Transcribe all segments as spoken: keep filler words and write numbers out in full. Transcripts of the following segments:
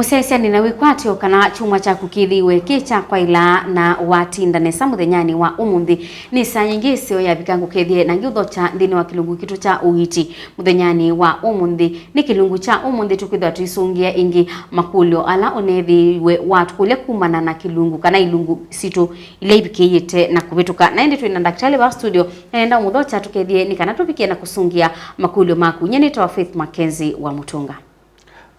Mũsyaĩĩsya nĩ na wĩkwatyo kana kyumwa kyaku kĩthĩiwe kĩ kya kwaĩla na watinda nesa mũthenyanĩ wa ũmũnthĩ. Nĩ saa yĩngĩ ĩseo yavika ngũkethye na ngĩũthokya nthĩnĩ wa kĩlungu kitũ kya ũiiti. Mũthenyanĩ wa ũmũnthĩ, nĩ kĩlungu kya ũmũnthĩ tũkwĩthĩwa tũisũngĩa ĩngĩ makũlyo ala ũneethĩiwe watũkũlya kumana na kĩlungu kana ilungu sitũ ila ivikĩĩte na kũvĩtũka. Na ĩndĩ twĩ na ndakĩtalĩ vaa studio, na nenda ũmũthokya tũkethye nĩ kana tũvikĩe na kũsũngĩa makũlyo maku. Nyie nĩtawa Faith Mackenzie wa Mũtũnga.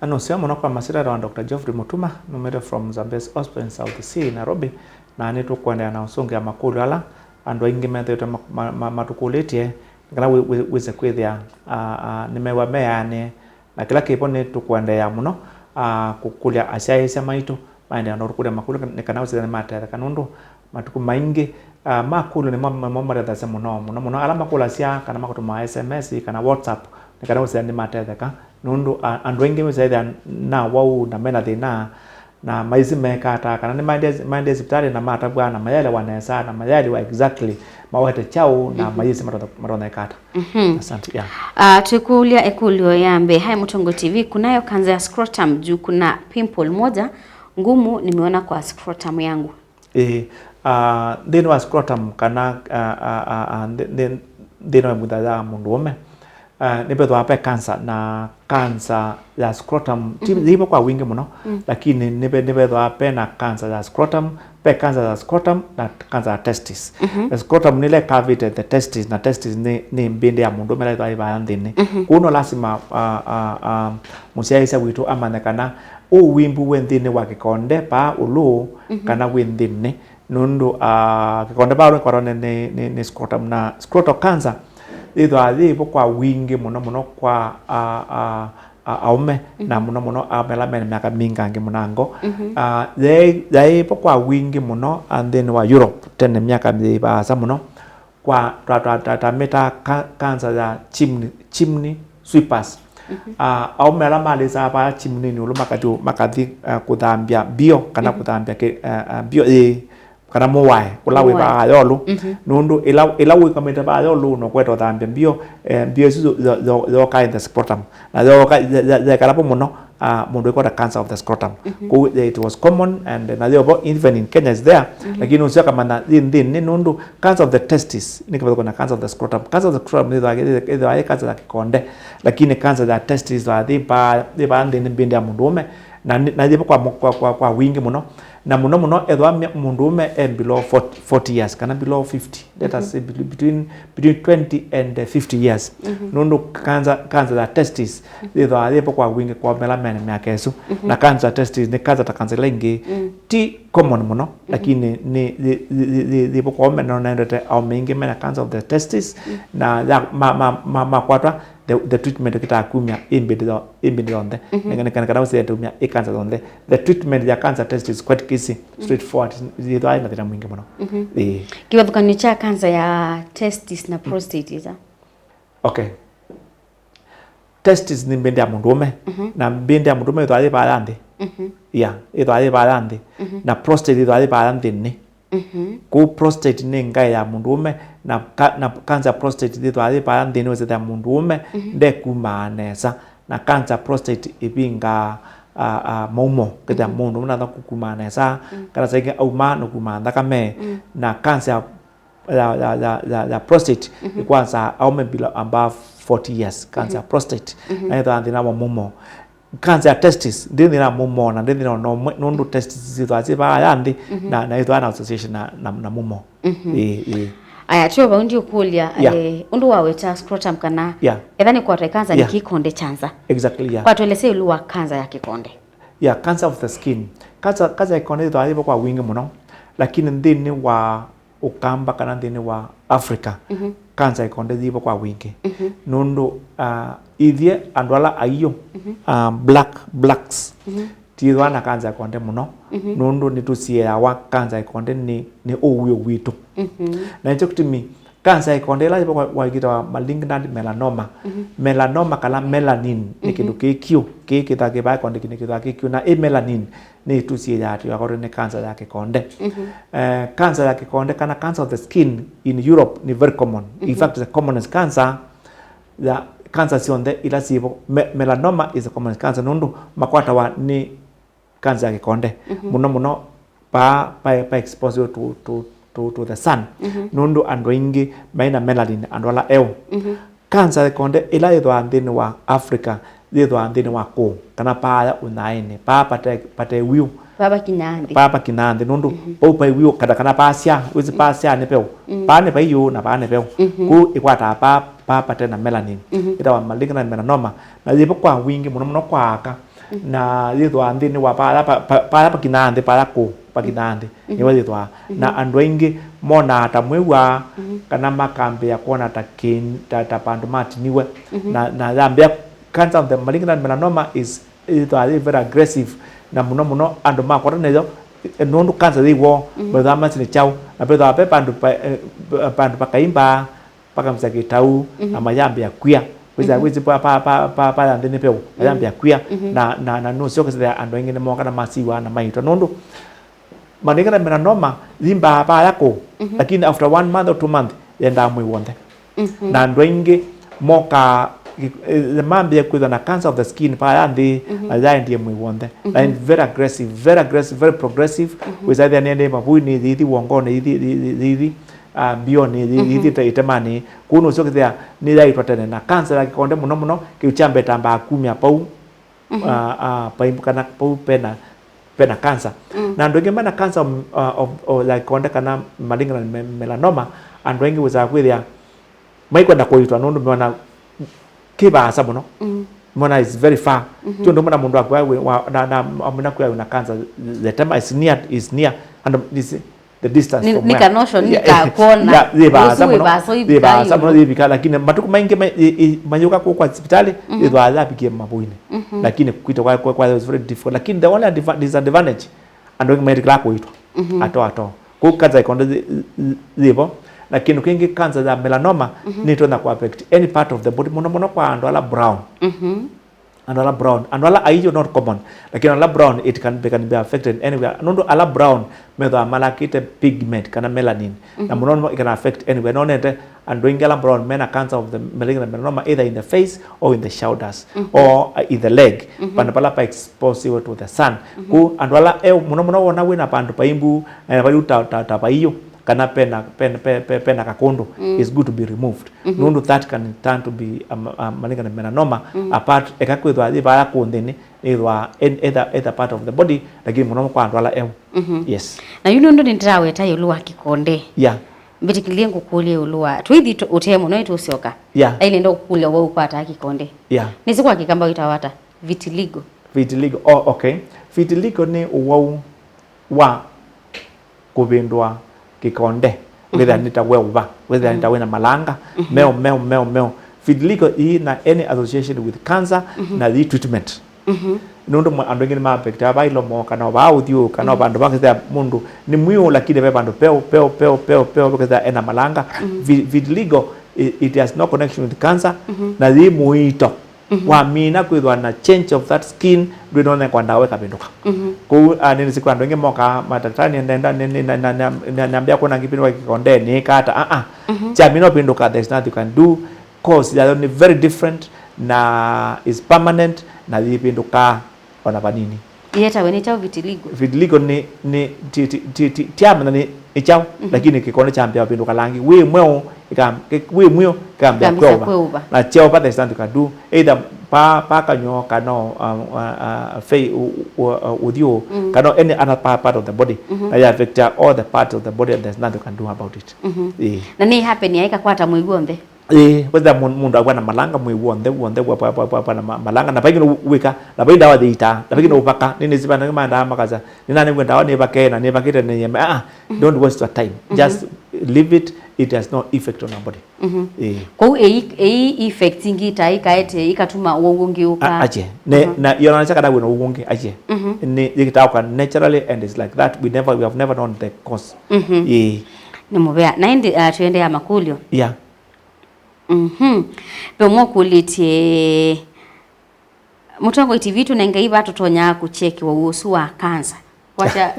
Nũseo mũno kwa masyĩtwa wa Doctor Geoffrey Mutuma, numĩte from Zambezi Hospital in South C, Nairobi, na nĩtũkũendeea na ũsũngĩa makũlyo ala andũ aingĩ methĩĩtwe ma- ma- ma- matũkũlĩtye, nĩ kana wĩ- wĩ- wĩse kwĩthĩa a- a- nĩmew'a meanĩe. Na kĩla kĩvo nĩtũkũendeea mũno a, kũkũlya asyaĩĩsya maitũ maendeea na ũtũkũlya makũlyo nĩ kana wĩsĩthya nĩmatetheka, nũndũ matukũ maingĩ a, makũlyo nĩmo nĩmo matethasya mũno mũno mũno ala makũlasya kana makũtũmaa S M S kana WhatsApp, nĩ kana wĩsĩthya nĩmatetheka, nũndũ a, andũ aingĩ wĩsĩthya na wau na mena thĩna, na maisi meka ata, kana nĩmaendie maendie sipitalĩ na matavw'a na mayaelewa nesa na mayaelewa exactly mawete kyaũ na maisi matonya matonya eka ata. Mhm. Asante, yeah. Ah, twĩkũlya ĩkũlyo ya mbee. Hi Mũtũnga T V, kunayo kanza ya scrotum juu kuna pimple moja ngumu nimeona kwa scrotum yangu. Ĩĩ, ah, nthĩnĩ wa scrotum kana ah, ah, ah, ah, nthĩ- nthĩ- nthĩnĩ wa ĩmutha ya mũndũũme, ah, nĩvethĩwa ve kanza, na kanza ya scrotum ti yĩvo kwa wingĩ mũno, lakini nĩve- nĩvethĩwa ve na kanza ya scrotum, ve kanza ya scrotum na kanza ya testis. Scrotum nĩla ĩkavĩte the testis, na testis nĩ nĩ mbĩndĩ ya mũndũũme ĩla ĩthĩwa ĩvaya nthĩnĩ. Kwoou no lasima ah, ah, ah, mũsyaĩĩsya witũ amanye kana ũũ wimbu wĩ nthĩnĩ wa kĩkonde paa ũlũũ kana wĩ nthĩnĩ, nũndũ ah, kĩkonde paa ũlũũ kĩkwatwa nĩ, nĩ, nĩ, nĩ scrotum, na scrotal cancer yĩthĩwa yĩvo kwa wingĩ mũno mũno kwa ah, ah, ah, aũme, na mũno mũno aũme ala mena myaka mingangĩ mũnango. Ah, yaĩ- yaĩvo kwa wingĩ mũno ah, nthĩnĩ wa Europe tene myaka yĩ vaasa mũno. Kwa twa- twa- twa- twamĩtaa ka- kanza ya chimney, chimney sweepers. Ah, aũme ala malĩsaa vaa chimney-inĩ ĩũlũ makathi makathi ah, kũthambya mbio kana kũthambya kĩ- ah, ah, mbio ĩĩ, kana mũwae ũla wĩ vaa yolũ. Nũndũ ĩla ĩla wĩkomete vaa yolũ na ũkweta ũthambya mbio, eh, mbio isu yo- yo- yooka in the scrotum, na yooka ye- ye- yekala vo mũno, ah, mũndũ wĩkwata cancer of the scrotum. Kũu, eh, it was common and, eh, na yovo even in Kenya is there. Lakini ũsio kamana yĩ nthĩnĩ nũndũ cancer of the testis nĩ kĩvathũko na cancer of the scrotum. Cancer of the scrotum ĩthĩwa ĩthĩwa yĩ cancer ya kĩkonde, lakini cancer ya testis ĩthĩwa yĩ vaa yĩ vaa nthĩnĩ mbĩndĩ ya mũndũũme, na nĩ- na yĩvo kwa, kwa, kwa, kwa wingĩ mũno, na mũno mũno ethĩwa mya- mũndũũme e below forty, forty years kana below fifty, let us say between, between between twenty and fifty years. Nũndũ cancer, cancer ya testis yĩthĩwa yĩvo kwa wingĩ kwa aũme ala mena myaka ĩsu. Na cancer ya testis nĩ cancer ta cancer ila ingĩ, ti common mũno, lakini nĩ yĩ- yĩ- yĩ- yĩ- yĩvo kwa aũme, na nendete aũme aingĩ mena cancer of the testis, na ya- ma- ma- ma- makwatwa the, the treatment kĩtaa kumya ĩmbĩndĩ yo- ĩmbĩndĩ yonthe. Nĩ- nĩ- kana ũsĩete umya ĩ cancer yonthe. The treatment ya cancer testis quite easy, straightforward, yĩthĩwa ĩna thĩna mwingĩ mũno. Ĩĩ. Kĩvathũkanio kya kanza ya testis na prostate ĩsa? Okay. Testis nĩ mbĩndĩ ya mũndũũme, na mbĩndĩ ya mũndũũme ĩthĩwa yĩ vaa nthĩ. Yeah, ĩthĩwa yĩ vaa nthĩ. Na prostate ĩthĩwa yĩ vaa nthĩnĩ. Kũu prostate nĩ ngaĩ ya mũndũũme, na ka- na kanza ya prostate ĩthĩwa yĩ vaa nthĩnĩ wĩsĩthĩa mũndũũme ndekumaa nesa. Na kanza ya prostate ĩvingaa a- a- maumo, kĩthĩa mũndũ ũnatha kũkumaa nesa, kana saingĩ auma nũkumaa nthakame. Na kanza ya, ya, ya, ya, ya, ya prostate ĩkwanza aũme below above forty years, kanza ya prostate. Na ĩthaa thĩna wa maumo. Kanza ya testis ndĩ thĩna maumo, na ndĩ thĩna ona ũmwe, nũndũ testis syĩthwaa syĩ vaa ya nthĩ, na, na ĩthwaa na association na, na, na maumo. Ĩĩ, ĩĩ. Aya, tyo vau ndiũkũlya, yeah, eh, ũndũ waweta scrotum kana, yeah, etha nĩ kwatwa kanza, yeah, nĩ kĩkonde kyanza. Exactly, yeah. Kwatwelesya ĩũlũ wa kanza ya kĩkonde. Yeah, cancer of the skin. Cancer, cancer ya kĩkonde ĩthwaa yĩvo kwa wingĩ mũno, lakini nthĩnĩ wa Ũkamba kana nthĩnĩ wa Africa, mhm, kanza ya kĩkonde yĩvo kwa wingĩ. Mhm. Nũndũ, ah, ithyĩ andũ ala aiũ, mhm, ah, black, blacks, mhm, twĩthwaa na kanza ya kĩkonde mũno, mhm, nũndũ nĩtũsiĩawa kanza ya kĩkonde nĩ, nĩ ũwĩo witũ. Mhm. Na nĩkyo kĩtumi kanza ya kĩkonde ĩla yĩvo kwa, kwa ĩkĩtawa malignant melanoma. Mhm. Melanoma kana melanin nĩ, mhm, kĩndũ kĩ kĩũ, kĩ kĩthwa kĩvaa kĩkonde kĩnĩ kĩthwa kĩ kĩũ, na ĩ melanin nĩ ĩtusie ya atĩ wakorwe nĩ kanza ya kĩkonde. Mhm. Eh, kanza ya kĩkonde kana cancer of the skin in Europe nĩ very common. In, mhm, fact, the commonest cancer ya cancer syonthe ila syĩvo, me- melanoma is the commonest cancer, nũndũ makwatawa nĩ cancer ya kĩkonde. Mhm. Mũno mũno pa, pa, pa expose to, to, to, to the sun. Mhm. Nũndũ andũ aingĩ maĩ na melanin, andũ ala eũ. Mhm. Cancer ya kĩkonde ĩla yĩthwaa nthĩnĩ wa Africa, yĩthwaa nthĩnĩ wa kũũ, kana paaya ũnyaĩnĩ, paa pate, pate wiũ. Paa pakinyaa nthĩ. Paa pakinyaa nthĩ, nũndũ, mhm, pau paĩ wiũ, kana, kana paasya, wĩsĩ, mm, paasya nĩ peũ. Mm. Paa nĩ paĩ ĩũũ na paa nĩ peũ. Mhm. Kũu ĩkwataa paa, paa pate na melanin. Mhm. Ĩtawa malignant melanoma. Na yĩvo kwa wingĩ mũno mũno kwa aka. Mhm. Na yĩthwaa nthĩnĩ wa paa pa, pa, paa pakinyaa nthĩ, paa kũũ pakinyaa nthĩ. Mhm. Nĩvo yĩthwaa. Mhm. Na andũ aingĩ monaa ta mwĩw'aa, mhm, kana makambĩĩa kwona ta kĩ, ta, ta vandũ matiniwe. Mhm. Na, na yambĩa, cancer of the malignant melanoma is, yĩthwaa yĩ very aggressive, na mũno mũno andũ makwata nayo, eh, nũndũ cancer yĩ woo, mm, methwaa masĩ nĩ kyaũ, na vethwaa ve vandũ pa, eh, vandũ pakaimba, pakamisa kĩtau, mhm, na mayambĩa kwia. Wĩsa, mhm, wĩsĩ pa, pa, pa, pa, pa ya nthĩ nĩ peũ, mhm, mayambĩa kwia, mhm, na, na, na nũsyoka sya andũ aingĩ nĩmoka na masiwa na maitwa. Nũndũ malignant melanoma yimbaa paa ya kũũ, mhm, lakini after one month or two month, yendaa mwĩĩ w'onthe. Mhm. Na andũ aingĩ mokaa, eh, mambĩe kwĩthwa na cancer of the skin paa ya nthĩ, mhm, na yaendie mwĩĩ w'onthe. Na, mhm, very aggressive, very aggressive, very progressive. Mhm. Wĩsa ĩthĩa nĩendee mavũinĩ, yĩthi wongonĩ, yĩthi, yĩthi, yĩthi, ah, mbionĩ, yĩthi, mhm, ĩte-, ĩtemanĩ. Kũu nũsyo kĩthĩa nĩyaitwa tene, na cancer ya kĩkonde mũno mũno, kĩu kya mbee tambaa kumya pau, mhm, ah, ah, paimbu kana pau pena, pena cancer. Mm. Na andũ aingĩ mena cancer, um, uh, of, of, ya kĩkonde kana malignant me-, melanoma, andũ aingĩ wĩsaa kwĩthĩa maikwenda kũitwa nũndũ meona kĩ vaasa mũno. Mm. Meona is very far. Mhm. Ti ũndũ ũmwe na mũndũ akwĩa wĩ, wa, na, na, amina kwĩa wĩna cancer, the time is near, is near. And is the distance nĩ, from nĩ where. Ka notion, yeah, ka kwona. Yeah, yĩ vaasa mũno. Yĩ vaasa mũno, yĩ vika, lakini matukũ maingĩ ma-, ĩ-, ĩ-, mayũka kũu kwa sipitali, mhm, yĩthwaa yavikie mavũinĩ. Mhm. Lakini kwitũ kwa, kwa, kwa, it was very difficult. Lakini the only adva-, disadvantage, andũ aingĩ maĩtĩkĩlaa kũitwa. Mhm. Ato, ato. Kũu cancer ya kĩkonde yĩ, yĩ, yĩvo. Na kĩndũ kĩngĩ, cancer ya melanoma, mhm, nĩtonya kũ affect any part of the body. Mũno mũno kwa andũ ala brown. Mhm. Andũ ala brown. Andũ ala aio not common. Lakini ala brown, it can, they can be affected anywhere. Nũndũ ala brown methwaa malakĩte pigment kana melanin. Na, mhm, mũno mũno it can affect anywhere. Nonete andũ aingĩ ala brown mena cancer of the malignant melanoma either in the face or in the shoulders, mhm, or, uh, in the leg. Mhm. Vandũ vala pa expose to the sun. Mhm. Kũu andũ ala eũ mũno mũno wona wĩna vandũ paimbu, na vayu ta, ta, ta vaiũ, kana pena, pena, pe-, pe-, pena kakũndũ, mm, is good to be removed. Mhm. Nũndũ that can turn to be a ma-, a malignant melanoma, mm, apart, eka kwĩthwa yĩ vaya kũũ nthĩnĩ, yĩthwa in either, either part of the body, lakini mũno kwa andũ ala eũ. Mhm. Yes. Na yu nũndũ nĩndĩraweta ĩũlũ wa kĩkonde. Yeah. Mbĩtĩkĩlye ngũkũlye ĩũlũ wa, twĩthi tũ-, ũtee mũno ĩtũsyoka. Yeah. Ailenda kũkũlya ũwau ũkwataa kĩkonde. Yeah. Nĩsĩ kwa kĩkamba wĩtawa ata? Vitiligo. Vitiligo. Oh, okay. Vitiligo nĩ ũwau wa kũvĩndũa kĩkonde, wĩthĩa, mhm, nĩ ta weũva, wĩthĩa nĩ ta, mhm, wĩna malanga, mhm, meũ, meũ, meũ, meũ. Vitiligo ii na any association with cancer, mhm, na ii treatment. Mhm. Nũndũ mwa-, andũ aingĩ nĩma affectawa va ilomo, kana o vaa ũthyũ, kana o, mhm, vandũ vakĩthĩa mũndũ nĩ mwiũ, lakini ve vandũ peũ, peũ, peũ, peũ, peũ, vakĩthĩa ena malanga. Mhm. Vi-, vitiligo, i-, it has no connection with cancer, mhm, na yĩ mũito. Mhm. Wamina kwĩthwa na change of that skin, ndwĩnonekwa ndawa ĩkavĩndũka. Mhm. Kũu, ah, nĩnĩsĩ kwĩ andũ aingĩ mokaa matakĩtalĩ, nĩenda, nĩ, nĩ, na, na, na, na, nambĩa kwona ngĩvĩndũka kĩkonde, nĩĩka ata? Ah, ah. Mhm. Kyamina ũvĩndũka, there's nothing you can do. Cause yayo nĩ very different, na is permanent, na yĩvĩndũkaa ona vanini. Yĩetawe nĩ kyaũ vitiligo? Vitiligo nĩ, nĩ, ti, ti, ti, ti, tiamanya nĩ, nĩ kyaũ, mhm, lakini kĩkonde kyambĩa ũvĩndũka langi. Wĩ mweũ, ĩka-, kĩ-, wĩ mwiũ, kĩkambĩa, kĩkambĩsya kwĩũva. Kwĩũva. Na kyeũva, there's nothing you can do. Either pa, pa kanyũa kana, um, uh, uh, fei, u-, u-, uh, ũthyũ, mm, kana any other pa-, part of the body. Mhm. Na ya affect all the parts of the body and there's nothing you can do about it. Mhm. Ĩĩ. Na nĩ happen ya ĩkakwata mwĩĩ w'onthe? Ĩĩ, wĩthĩa mũ-, mũndũ akw'a na malanga mwĩĩ w'onthe, w'onthe, wa, wa, wa, wa, wa na ma-, malanga, na vaingĩ nĩ wĩka, na vai ndawa yĩitaa, na vaingĩ nĩ, mhm, ũvaka, nĩ nĩsĩ vandũ angĩ ma ndawa makasya, nĩnanĩw'e ndawa nĩvake, na nĩvakĩte nĩyeme. Ah, ah, mhm, don't waste your time. Mhm. Just leave it, it has no effect on your body. Mhm. Ĩĩ. Kwoou ĩi, ĩi effects ingĩ itaĩkaete ikatuma ũwau ũngĩ ũka? A-, ache. Ne, mhm, na yonanasya kana wĩna ũwau ũngĩ, ache. Mhm. Nĩ yĩkĩtaa ũka naturally and it's like that. We never, we have never known the cause. Mhm. Ĩĩ. Nĩ mũvea. Na ĩndĩ, ah, tũendeea makũlyo. Yeah. Mhm. Ve ũmwe ũkũlĩtye, mũtongoi T V tũnengei va tũtonyaa kũkyekiwa ũsu wa kanza? Wacha.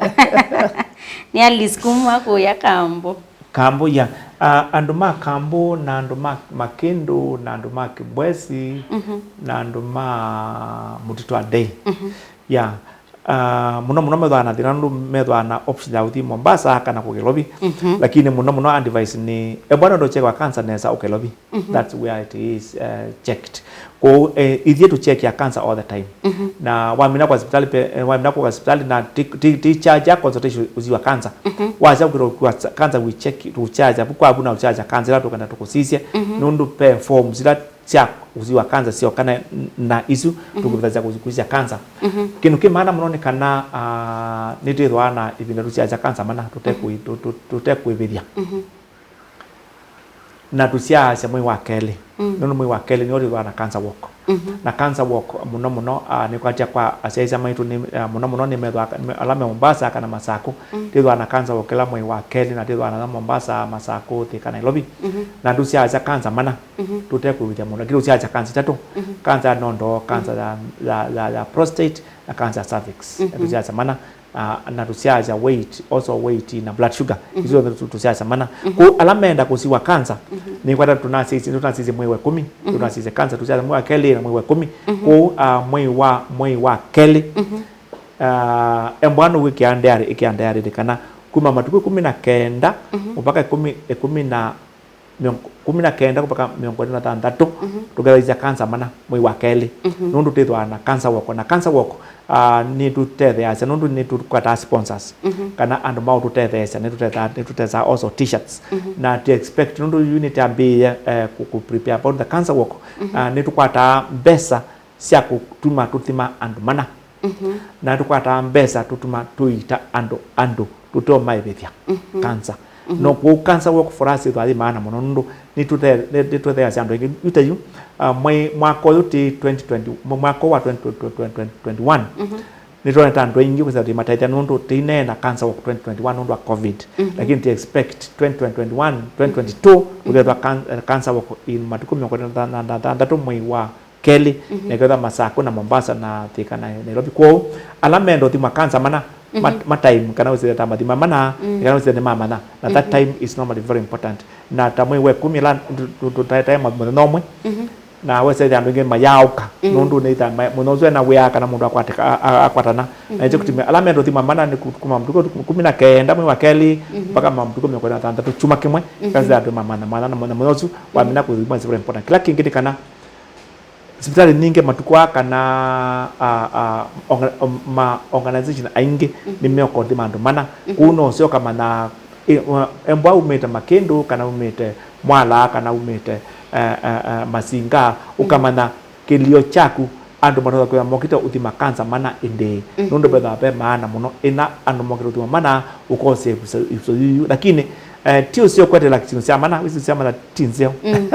Nĩ Alice kuma kũya Kambo. Kambo, ya. Ah, andũ ma Kambo, na andũ ma Makĩndũ, na andũ ma Kĩbwesi, mhm, na andũ ma Mũtitũ Adei. Mhm. Ya. Ah, mũno mũno methwaa na thĩna nũndũ methwaa na option ya ũthi Mombasa kana kũke Nairobi. Mhm. Lakini mũno mũno advice nĩ, embwa nũndũ check wa cancer nesa ũke Nairobi. Mhm. That's where it is, uh, checked. Kũu, eh, ithyĩ tũchekia cancer all the time. Mhm. Na wamina kwa hospitali pe, eh, wamina kwa hospitali na ti, ti, ti charge ya consultation ũthi wa cancer. Mhm. Wacha kũkĩrwa kwa cancer we check, tu charge, apu kwa apu na charge cancer ila tũkenda tũkũsisye. Mhm. Nũndũ pe forms ila sya ũthi wa cancer syokana na isu, mhm, tũkũvĩthasya kũsisya cancer. Mhm. Kĩndũ kĩ maana mũno nĩ kana, ah, nĩtwĩthwaa na ĩvinda tũsyaasya cancer mana tũtekwĩ-, tũ-, tũ-, tũtekwĩvĩthya. Mhm. Na tũsyaasya mwei wa kelĩ. Mm. Nũndũ mwei wa kelĩ nĩw'o twĩthwaa na cancer walk. Mhm. Na cancer walk mũno mũno, ah, nĩkwatya kwa asyaĩĩsya maitũ nĩ, ah, mũno mũno nĩmethwaa ka-, nĩ ala me Mombasa kana Masakũ. Mm. Twĩthwaa na cancer walk ĩla mwei wa kelĩ na twĩthwaa nayo Mombasa, Masakũ, Thika, Nairobi. Mhm. Na tũsyaasya cancer mana. Mhm. Tũtekwĩvĩthya mũno. Lakini tũsyaasya cancer itatũ. Mhm. Cancer ya nondo, cancer, mhm, ya, ya, ya, ya prostate, na cancer ya cervix. Mhm. Tũsyaasya mana, ah, na tũsyaasya weight, also weight na blood sugar. Mhm. Isu syonthe tũ-, tũsyaasya mana. Mhm. Kũu ala menda kũsiwa cancer, mhm, nĩkwata tũnasisye, tũnasisye mwei wa ĩkũmi, mhm, tũnasisye cancer, tũsyaasya mwei wa kelĩ na mwei wa ĩkũmi. Mhm. Kũu, ah, mwei wa, mwei wa kelĩ, mhm, ah, embwa nũwĩkĩa ndayarĩ, ĩkĩa ndayarĩ nĩ kana kuma matukũ ĩkũmi na kenda, mhm, mpaka ĩkũmi, ĩkũmi na mĩongo, kũmi na kenda kũvika mĩongo ĩlĩ na thanthatũ, mhm, tũkethasya cancer mana mwei wa kelĩ. Mhm. Nũndũ twĩthwaa na cancer walk. Na cancer walk, ah, nĩtũtetheeasya, nũndũ nĩtũkwataa sponsors. Mhm. Kana andũ maũtũtetheesya, nĩtũtethaa, nĩtũtethaa also t-shirts. Mhm. Na tũ expect, nũndũ yu nĩtwambĩĩe, eh, kũ, kũ prepare about the cancer walk, mhm, ah, nĩtũkwataa mbesa sya kũtuma tũthima andũ mana. Mhm. Na tũkwataa mbesa tũtuma tũita andũ, andũ tũtomaĩvĩthya, mhm, cancer. Mhm. No kũu cancer walk for us ĩthwa yĩ maana mũno nũndũ nĩtũte-, nĩ-, nĩtũtetheeasya andũ aingĩ. Yu ta yu, ah, mwei, mwaka ũyũ ti twenty twenty, mwa-, mwaka wa twenty twenty, twenty twenty-one, mhm, nĩtwonete andũ aingĩ kwĩsĩla tũimatethya nũndũ tũineena cancer walk twenty twenty-one nũndũ wa covid. Mhm. Lakini tũ expect twenty twenty-one, twenty twenty-two, mhm, tũkethwa can-, eh, cancer walk in matukũ mĩongo ĩlĩ na thanthatũ mwei wa kelĩ, mhm, na ĩkethwa Masakũ na Mombasa na Thika na Nairobi. Kwoou, ala menda ũthima cancer mana, ma-, mhm, ma time, kana wĩsĩle ta mathima mana, mm, kana wĩsĩle nĩmamanya. Na that, mhm, time is normally very important. Na ta mwei wa ĩkũmi, ĩla tũ-, tũ-, tũtaetae ma-, mũthenya ũmwe, mhm, na wesethĩa andũ aingĩ mayaaũka, mm, nũndũ nĩtha ma-, mũthenya ũsu ena wĩa kana mũndũ akwatĩka-, a-, a-, akwatana. Na nĩkyo, mhm, kĩtumi ala menda ũthima mana nĩ ku-, kuma matukũ ĩkũmi na kenda mwei wa kelĩ, mhm, mpaka matukũ mĩongo ĩlĩ na thanthatũ kyumwa kĩmwe, mhm, kana andũ mamanya, manya na mũthenya ũsu, mhm, wamina kũthima is very important. Kĩla kĩngĩ nĩ kana, sivitalĩ nyingĩ matukũ aa kana, a, a, orga-, ma organization aingĩ, mhm, nĩmeũka ũthima andũ mana. Mhm. Kũu no ũseo ũkamanya, e, wa-, embwa umĩte Makĩndũ, kana umĩte Mwala, kana umĩte, e, e, e, Masinga, mhm, ũkamanya kĩlio kyaku, andũ matonya kwĩthwa mokĩte ũthima cancer mana ĩndĩĩ. Mhm. Nũndũ vethĩwa ve maana mũno, ĩna andũ mokĩte ũthima mana, ũkosea ĩvuso, ĩvuso yuyu. Lakini, eh, ti ũseo kweteela syĩndũ sya mana, wĩsĩ sya mana ti nzeo. Mm.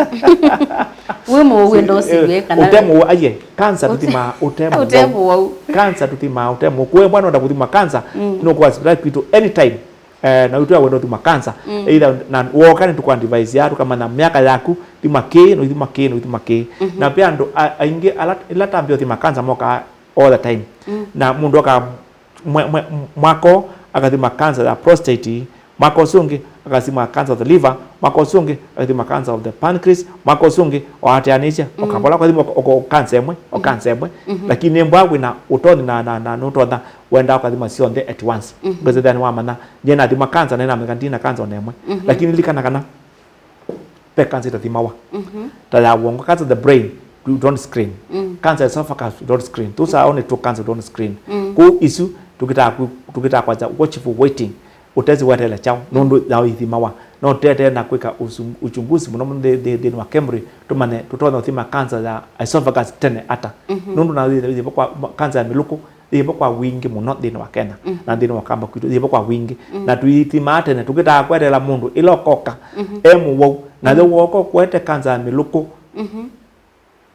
Wĩ mũwau wenda ũsiw'e kana ũte mũwau, aye, cancer tũthimaa ũte mũwau. Ũte mũwau. Cancer tũthimaa ũte mũwau. Kwoou embwa nũenda kũthima cancer, mm, nũkũa sivitalĩ kwitũ anytime. Eh, na wĩtwĩa wenda ũthima cancer, mm, either na woka nĩtũkũa device ya, tũkamanya myaka yaku, thima kĩĩ, na ũithima kĩĩ, na ũithima kĩĩ. Mhm. Na ve andũ a-, aingĩ ala, ĩla tambĩa ũthima cancer mokaa all the time. Mm. Na mũndũ oka mwe-, mwe-, mwaka ũũ akathima cancer ya prostate, mwaka ũsu ũngĩ akathima cancer of the liver, mwaka ũsu ũngĩ akathima cancer of the pancreas, mwaka ũsu ũngĩ oatĩanĩsye, mm, ũkakola ũkathima o, o, o cancer ĩmwe, o, mm, cancer ĩmwe. Mhm. Lakini mbwa wĩna ũtonyi na, na, na nũtonya wenda ũkathima syonthe at once. Mhm. Ngwĩsĩthĩa nĩwamanya, nyie nathima cancer, na nĩnamanyĩka ndina cancer ona ĩmwe. Mhm. Lakini lilikana kana ve cancer itathimawa. Mhm. Ta ya wongo, cancer of the brain, you don't screen. Mm. Cancer esophagus, you don't screen. Those are only two cancer you don't screen. Mm. Kũu isu, tũkĩtaa ku-, tũkĩtaa kwasya watchful waiting. Ũtesi weteele kyaũ, nũndũ yao ithimawa. No tũtetee na kwĩka usu-, uchunguzi mũno mũno nthĩ-, nthĩ-, nthĩnĩ wa KEMRI, tũmanye tũtonya ũthima cancer ya esophagus tene ata. Mhm. Nũndũ na yĩvo kwa cancer ya mĩlũkũ, yĩvo kwa wingĩ mũno nthĩnĩ wa Kenya, mm, na nthĩnĩ wa Ũkamba kwitũ, yĩvo kwa wingĩ. Mm. Na tũithimaa tene, tũkĩtaa kweteela mũndũ ĩla ũkoka, mhm, e mũwau, na, mm, yo wooka ũkwete kanza ya mĩlũkũ, mhm,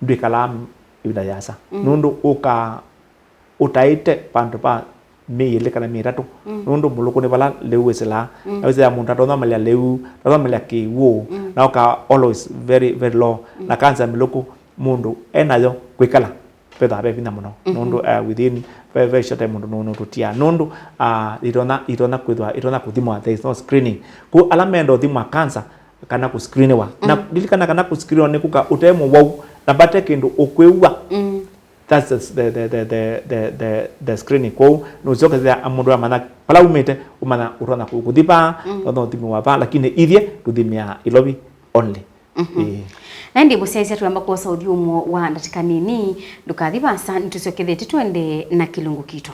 ndwĩkalaa ĩvinda yĩasa. Mm. Nũndũ ũkaa ũtaĩte vandũ va myei ĩlĩ kana myei ĩtatũ. Mm. Nũndũ mũlũkũ nĩ vala lĩu wĩsĩlaa. Mm. Na wĩsĩlaa mũndũ ndathonomelya lĩu, ndathonomelya kĩw'ũ, mm, na ũkaa always very, very low. Mm. Na kanza ya mĩlũkũ mũndũ e nayo kwĩkala vethĩwa ve vinya mũno. Mhm. Nũndũ, uh, within very, very short time mũndũ nũ-, nũtũtiaa. Nũndũ, uh, itonya, itonya kwĩthwa, itonya kũthimwa, there is no screening. Kũ ala menda ũthimwa cancer kana kũscreeniwa. Na, mm, lilikana kana kũscreeniwa nĩ kũka ũte mũwau na vate kĩndũ ũkwĩw'a. Mm. That's the, the, the, the, the, the, the, the screening. Kwoou nũsyoka ĩthĩa mũndũ amanya vala umĩte, ũmanya ũtonya kũ- kũthi vaa, mm, ũtonya ũthimiwa vaa, lakini ithyĩ tũthimĩaa Ilovi only. Mhm. Ĩĩ. Na ĩndĩ mũsyaĩĩsya twĩamba kwosa ũthyũmũo wa ndatĩka nini, ndũkathi vaasa, nĩtũsyokethete twende na kĩlungu kitũ.